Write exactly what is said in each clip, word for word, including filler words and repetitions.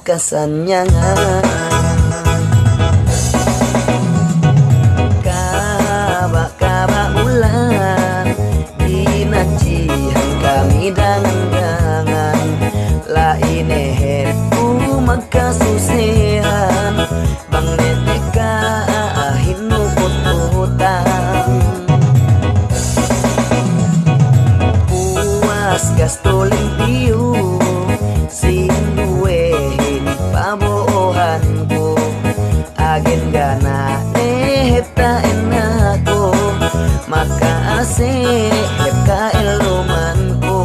kasanyangan. Kaba'-kaba' bulan, dinadjihan kami dangan-dangan, la'i ne hep ku magkasusehan, bang ne tekka a'ahin nu pututang. Puwas gastu limpiyu, sinduwehin pabo'ohanku, agen ga' ne hep ta'enna'ku, maka'ase' hep ka'ellumanku.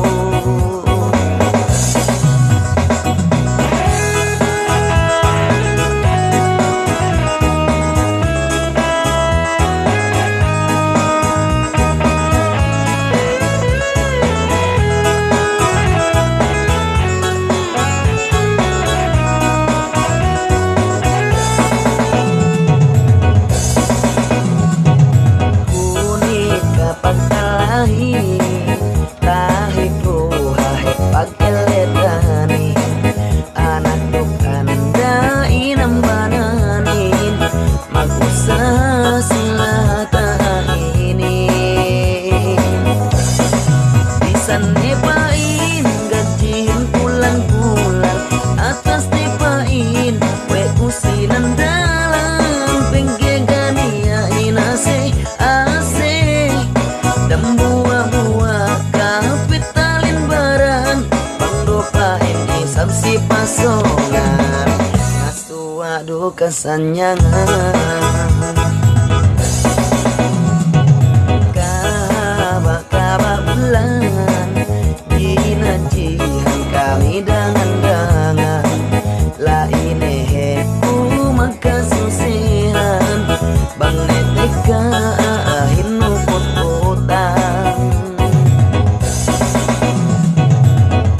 Kunit kapagtalahi, tahik luha hep pag'elletani, anak duk anda inambananin, magusaha sila ta'inin. Bisan ne pa'in gadjihin kulang-kulang, atas ne pa'in we' ku sinandalan, pegge' ga' niya' inase'-ase', dambuwa'-buwa' kapitalin baran, bang du pa'in isab si pasōngan, nasuwa' du kasanyangan. Kaba'-kaba' bulan, dinadjihan kami dangan-dangan, la'i ne hep ku magkasusehan, bang ne tekka a'ahin nu pututang.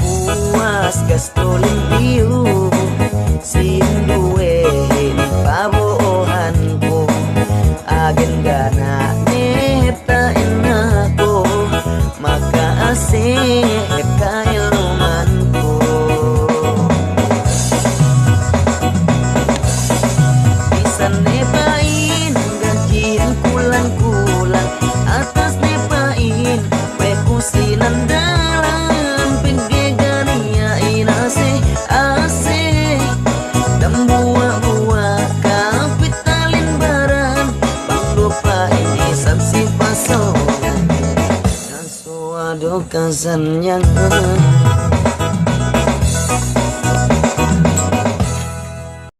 Puwas gastu limpiyu, sinduwehin pabo'ohanku, agen ga' ne hep ta'enna'ku, maka'ase' hep ka'ellumanku. Bisan ne pa'in gadjihin kulang-kulang, atas ne pa'in we' ku sinandalan, pegge' ga' niya' inase'-ase', dambuwa'-buwa' kapitalin baran, bang du pa'in isab si pasōngan, nasuwa' du kasanyangan.